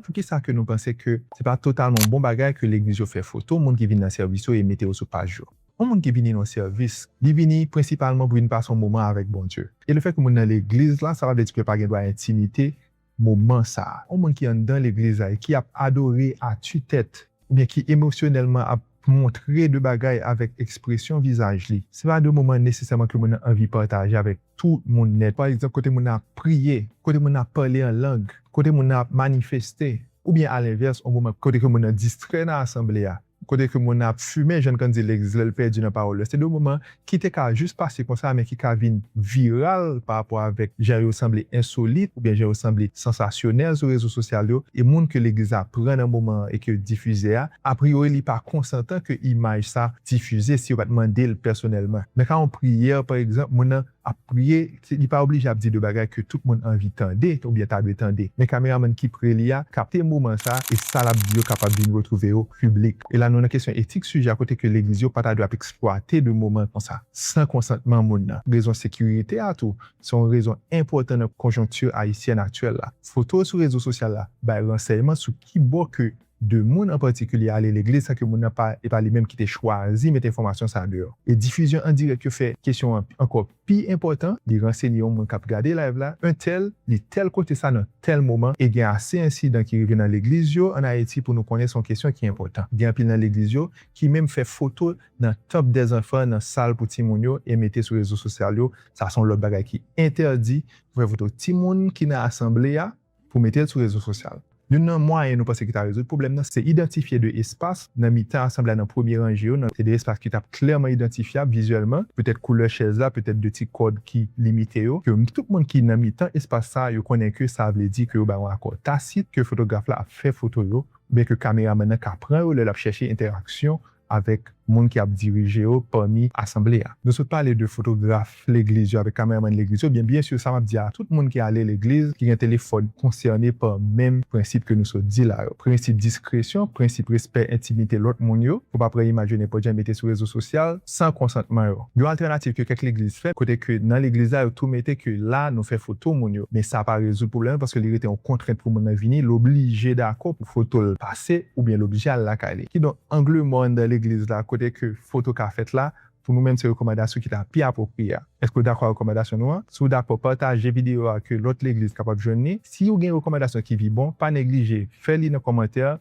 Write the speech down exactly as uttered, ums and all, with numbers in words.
Poukisa ke nou panse ke se pa totalman yon bon bagay ke legliz yo fè foto moun ki vin nan sèvis yo e mete yo sou paj yo? Yon moun ki vini nan sèvis, li vini prensipalman pou vin pase yon moman avèk Bondye. E lefètke moun nan legliz la, sa pa vle di ke pa gen dwa entimite moman sa a. Yon moun ki anndan legliz la e ki ap adore a tu tèt, oubyen ki emosyonèlman ap montre de bagay avèk ekspresyon vizaj li, se pa de moman nesesèman ke moun nan anvi pataje avèk tout moun nèt. Pa egzanp, kote moun nan ap priye, kote moun nan ap pale an lang, kote moun nan ap manifeste, oubyen alenvès, yon moman kote ke moun nan distrè nan asanble a, kote ke moun nan ap fimen, jan n konn di legliz lè l pèdi nan pawòl yo. Se de moman ki te ka jis pase konsa, men ki ka vin viral pa rapò avèk jan yo sanble ensolit oubyen jan yo sanble sansasyonèl sou rezo sosyal yo. E moun ke legliz la pran nan moman an e ke difize a, apriyori li pa konsantan ke imaj sa difize si yo pa t mande l pèsonèlman. Nan ka yon priyè, pa egzanp, moun nan ap priye, li pa oblije ap di de bagay ke tout moun anvi tande oubyen ta dwe tande. Men kameramann ki pre li a kapte moman sa e sa l ap di yo kapab vin retwouve yo piblik. E la nou nan kesyon etik sijè a kote ke legliz yo pa ta dwe ap eksplwate de moman konsa san konsantman moun nan. Rezon sekirite a tou se yon rezon enpòtan nan konjonkti ayisyèn aktyèl la. Foto sou rezo sosyal la bay ransèyman sou ki bò ke de moun an patikilye ale legliz san ke moun nan pa, e pa li menm ki te chwazi mete enfòmasyon sa a deyò. E difizyon an dirèk yo fè kesyon an ankò pi enpòtan, li ransenye yon moun k ap gade live la, entèl, li tèl kote sa nan tèl moman, e gen ase ensidan ki rive nan legliz yo ann Ayiti pou nou konnen se yon kesyon ki enpòtan. Gen anpil nan legliz yo ki menm fè foto nan tanp dèzanfan, nan sal pou timoun yo, e mete sou rezo sosyal yo. Sa se yon lòt bagay ki entèdi, pou fè foto timoun ki nan asanble a, pou mete l sou rezo sosyal. Youn nan mwayen nou panse ki ta rezoud pwoblèm nan, se idantifye de espas nan mitan asanble a, nan premye ranje yo, nan, se de espas ki t ap klèman idantifyab vizyèlman, petèt koulè chèz la, petèt de ti kòd ki limite yo, ke tout moun ki nan mitan espas sa, yo konnen ke sa vle di ke yo bay yon akò tasit, ke fotograf la ap fè foto yo, oubyen ke kameramann nan ka pran yo lè l ap chèche entèraksyon avèk moun ki ap dirije yo pami asanble a. Nou sot pale de fotograf legliz yo avèk kameramann legliz yo, byen, byen si, sa m ap di a tout moun ki ale legliz, ki gen telefòn, konsène pa menm prensip ke nou sot di la yo. Prensip diskresyon, prensip respè entimite lòt moun yo, pou pa pran imaj yo nenpòt jan e mete sou rezo sosyal, san konsantman yo. Yon altènativ ke kèk legliz fè, kote ke nan legliz la, yo tou mete ke la, nou fè foto moun yo. Men sa pa rezoud pwoblèm nan, paske li rete yon kontrent pou moun nan vini, l oblije dakò pou foto l pase, oubyen l oblije al lakay li. Kidonk, ang mò anndan legliz la, kote ke foto ka fèt la, pou nou menm, se rekòmandasyon ki ta pi apwopriye a. Èske w dakò ak rekòmandasyon nou an? Si w dakò, pataje videyo a ke lòt legliz kapab jwenn li. Si w gen rekòmandasyon ki pi bon, pa neglije fè li nan kòmantè,